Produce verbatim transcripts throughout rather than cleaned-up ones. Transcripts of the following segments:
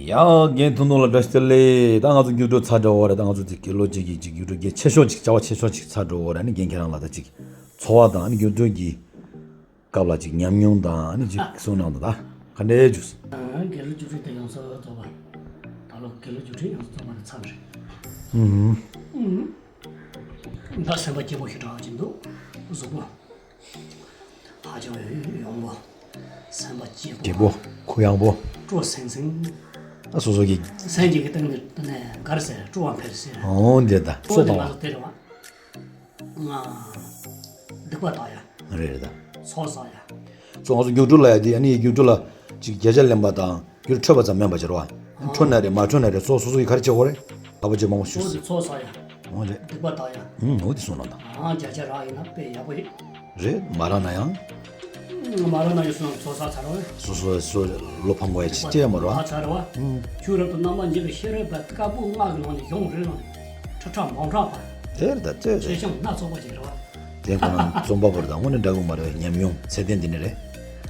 ཡ། རྒན་ཐུབ་བསྟན་ལགས་བཀྲ་ཤིས་བདེ་ལེགས། ད་ང་ཚོ་རྒྱུགས་སྤྲོད་ཚར་འགྲོ་བ་རེད། ད་ང་ཚོ་ཅིག་དགེ་སློབ་ཅིག་གི་ཅིག་རྒྱུགས་སྤྲོད་རྒྱན་ཆེ་ཤོས་ཅིག་བྱ་བ་ཆེ་ཤོས་ཅིག་ཚར་འགྲོ་བ་རེད། ཨ་ནི་རྒན་ཁྱེད་རང་ལ་ད་ཅིག་འཚོ་བ་དང་ཨ་ནི་རྒྱུགས་སྤྲོད་ཀྱི་སྐབས་ལ་ཅིག་ཉམས་མྱོང་དང་ཨ་ནི་ཅིག་གསུང་གནང་དང་། ད་ག་འདྲའི་རྒྱུགས། ཨ། དགེ་སློབ་རྒྱུགས་སྤྲོད་དེ་ཡོངས་སུ་རྫོགས་པ། ད་ལོ་དགེ་སློབ་རྒྱུགས་སྤྲོད་ཡོངས་སུ་རྫོགས་པ་ནི་མཚམས་རེད། ཨུ་ཧུམ། ཨུ་ཧུམ། ད་སེམས་པ་སྐྱིད་པོ་ཞེ་དྲག་ཅིག་འདུག། གཟུགས་པོ་ཧ་ཅང་ཡོང་པོ། སེམས་པ་སྐྱིད་པོ། སྐྱིད་པོ། གུ་ཡངས་པོ། སྤྲོ་སིང་སིང་། ཨ། སོ་སོ་གི། སེམས་ཀྱི་སྟེང་ནས་དེ་ནས་ག་རེ་ཟེར། སྤྲོ་བ་འཕེལ་ཟེར། འོ་འདི་ད་སྤྲོ་སོ་དང་། ང་ཚོ་དེ་རེད་བ། ང་སྡིག་པ་དག་ཡ། རེད་རེད་ད། ཚོགས་བསགས་ཡ། ཚོགས་ང་ཚོ་རྒྱུགས་སྤྲོད་ལ་ཡ་དེ་ཨ་ནི་རྒྱུགས་སྤྲོད་ལ་ཅིག་བརྒྱ་ཆ་ལེན་པ་དང་རྒྱུགས་སྤྲོད་འཕྲོད་པ་ཙམ་མིན་པ་ཅིག་རེད་བ། འཕྲོད་ན་རེད་མ་འཕྲོད་ན་རེད། སོ་སོ་སོ་ཡི་ག་རེ་བྱེད་དགོས་རེད། ལག་པ་ཅིག་མང་པོ་ཞུ། ཚོགས་དེ་ཚོགས་བསགས་ཡ། འོ་རེད། སྡིག་པ་དག་ཡ། ཨུམ། འོ་དེ་གསུངས་ལ་ད། ཨང་། བརྒྱ་ཆ་རག་ཡིན་ན་དཔེ་ཡག་པོ་རེད། རེད། མ་རག་ན་ཡང་། མ་རག་ན་ཡང་སོ་སོ་ཚར་བ་རེད། སོ་སོ་སོ་བློ་ཕམ་དགོས་ཡ་ཅི་ཅི་ཡང་མ་རེད་བ། ཚར་བ། ཨུམ། ཆོས་རབ་ཏུ་རྣམ་པར་འབྱེད་པའི་ཤེས་རབ་པ་དཀར་པོ་ལྔ་གི་ནང་ནས་གཞུང་རེ་ནང་ནས་ཁྲི་ཕྲག་འབུམ་ཕྲག་པ། དེར་ད་ལྟོས་ཆེ་ཆུང་སྣ་ཚོགས་པ་ཞིག་རེད་བ། དེ་ཁོ་རང་རྩོམ་པ་པོ་རེད་ད། དངོས་གནས་འདྲ་གི་མ་རེད། ཉམས་མྱོང་ཚད་ལྡན་འདི་ནས་རེད།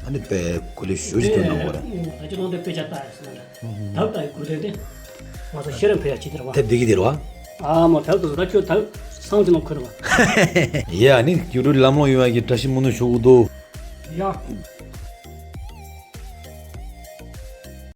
ཨ་ནི་དཔེ་སྐུ་ལས་ཞུ་ཞིག་སྟོན་གནང་དགོས་རེད། ད་ཅི་ནང་དེ་དཔེ་ཆ་ལྟ་ཡ་སོང་ན་ད་ལྟ་ཡི་སྐུ་ལས་དེ་ང་ཚོ་ཤེས་རབ་འཕེལ་ཡ་ཅི་དེ་རེད་བ། དེབ་འདི་གི་དེ་རེད་བ། ཨ་མ་དེབ་དེ་ད་ཁྱོད་དེབ་སང་ཅི་ནང་ཁུར་བ། ཡ། ཨ་ནི་རྒྱུགས་སྤྲོད་ལམ་ལྷོང་ཡོང་ཡ་གི་བཀྲ་ཤིས་སྨོན་འདུན་ཞུ་གི་འདུག། ཡ།